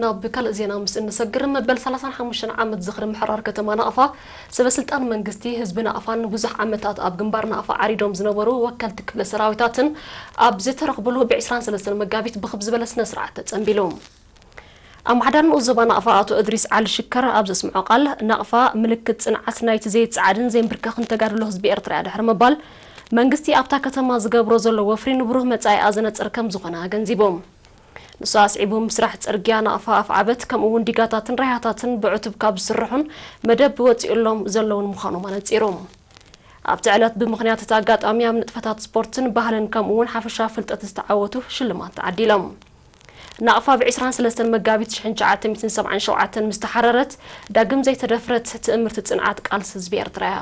ናብ ካልእ ዜና ምስ እንሰግር፣ መበል ሰላሳን ሓሙሽተን ዓመት ዝኽሪ ምሕራር ከተማ ናቕፋ፣ ሰበ ስልጣን መንግስቲ፣ ህዝቢ ናቕፋን ብዙሕ ዓመታት ኣብ ግንባር ናቕፋ ዓሪዶም ዝነበሩ ወከልቲ ክፍለ ሰራዊታትን ኣብ ዝተረኽብሉ፣ ብ ዕስራን ሰለስተን መጋቢት ብኽብ ዝበለ ስነ ስርዓት ተጸንቢሉ። ኣመሓዳሪ ንኡስ ዞባ ናቕፋ ኣቶ እድሪስ ዓሊ ሽከር ኣብ ዘስምዖ ቃል፣ ናቕፋ ምልክት ጽንዓት ናይቲ ዘይጸዓድን ዘይንብርከኽን ተጋድሎ ህዝቢ ኤርትራ እያ ድሕሪ ምባል፣ መንግስቲ ኣብታ ከተማ ዝገብሮ ዘሎ ወፍሪ ንብሩህ መጻኢኣ ዘነጽር ከም ዝኾነ ኣገንዚቡ። ንሱ ኣስዒቡ፣ ምስራሕ ጽርግያ ናቕፋ ኣፍዓበት፣ ከምኡ እውን ዲጋታትን ራያታትን ብዕቱብ ካብ ዝስርሑን መደብ ወጺኡሎም ዘለውን ምዃኖም ኣነጺሩ። ኣብቲ ዕለት ብምኽንያት እቲ ኣጋጣሚ ኣብ ንጥፈታት ስፖርትን ባህልን ከምኡ እውን ሓፈሻ ፍልጠት ዝተዓወቱ ሽልማት ተዓዲሎም። ናቕፋ ብ ዕስራን ሰለስተን መጋቢት ሽሕን ትሽዓተ ሚእትን ሰብዓን ሸውዓተን ምስ ተሓረረት፣ ዳግም ዘይተደፍረት ትእምርቲ ጽንዓት ቃልሲ ህዝቢ ኤርትራ እያ።